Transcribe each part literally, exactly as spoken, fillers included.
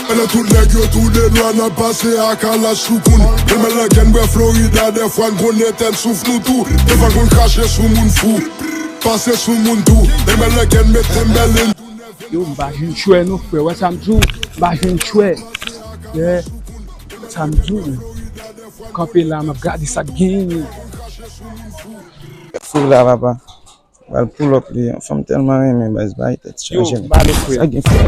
Pandan tout nèg yo tou de nwa, n ap pase a kalach sou kou n. Menm lè gen bwè Florida, dèfwa n konn etèn souf nou tou. Dèfwa n konn krache sou moun fou, pase sou moun tou. Menm lè gen mete bèlen. Yo, m pa jwenn chwè non, frè. Wè sa m di w, m pa jwenn chwè. Yeah. Sa m di w, kanpe la, m ap gade sa k genyen. Sou la, papa. Pral pull up li. Fanm tèlman renmen baz, bay tèt chaje. Yo, m pale, frè. Sa gen frè.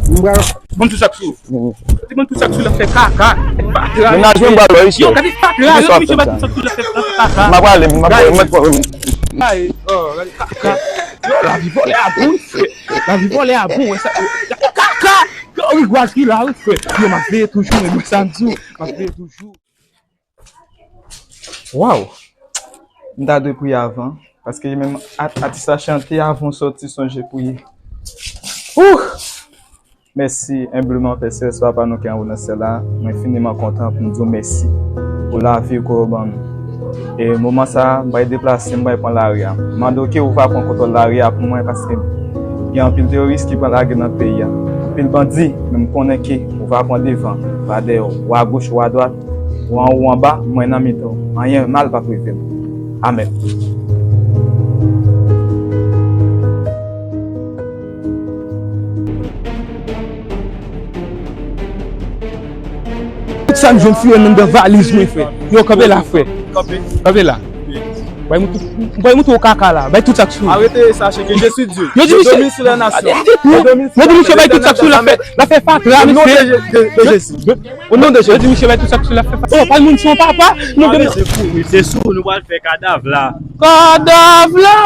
M pral ban m tout sa k sou. Yo, di ban m tout sa k sou la fè kaka. Fatra. Mennaj mwen pral wè isit. Yo, gade fatra. Yo, misye bay tout sa k sou la fè kaka. M ap pale, m ap pale, m ap pale. Ay, oh, gade kaka. Yo, lavi vòlè a bon, frè. Lavi vòlè a bon, wè sa. Kaka. Yo, rigwaz ki la, wi, frè. Yo, m ap veye toujou, men sa m di w, m ap veye toujou. Waw! M ta dwe priye avan, paske menm at-, atis la chante avan w sòti, sonje priye. Ouh! Mèsi enbleman, Pè Selès, Papa nou ki anwo nan syèl la. Mwen enfiniman kontan pou m di w mèsi pou lavi ke w ban nou. E moman sa a, m pral deplase, m pral pran lari a. M mande w ke ou va pran kontwòl lari a pou mwen, paske gen anpil teworis ki pran lage nan peyi a. Anpil bandi, men m konnen ke ou va pran devan, ou va dèyè, ou agoch, ou adwat. Ou anwo, ou anba, mwen nan mitan w. Anyen mal p ap rive m. Amèn. Tout sa m jwenn fouye anndan valiz mwen, frè. Yo, kanpe la, frè. Kanpe. Kanpe la. Bay moutou, bay moutou kaka la. Bay tout sa k sou. Arrêtez ça, c'est que je suis Dieu. Yo di misye, yo di misye bay tout sa k sou la fè, la fè fatra, mesye. Au nom de Jésus. Yo di misye bay tout sa k sou la fè fatra. Oh, pa moun son papa. Non, de misye fou. Misye sou, nou pral fè kadav la. Kadav la.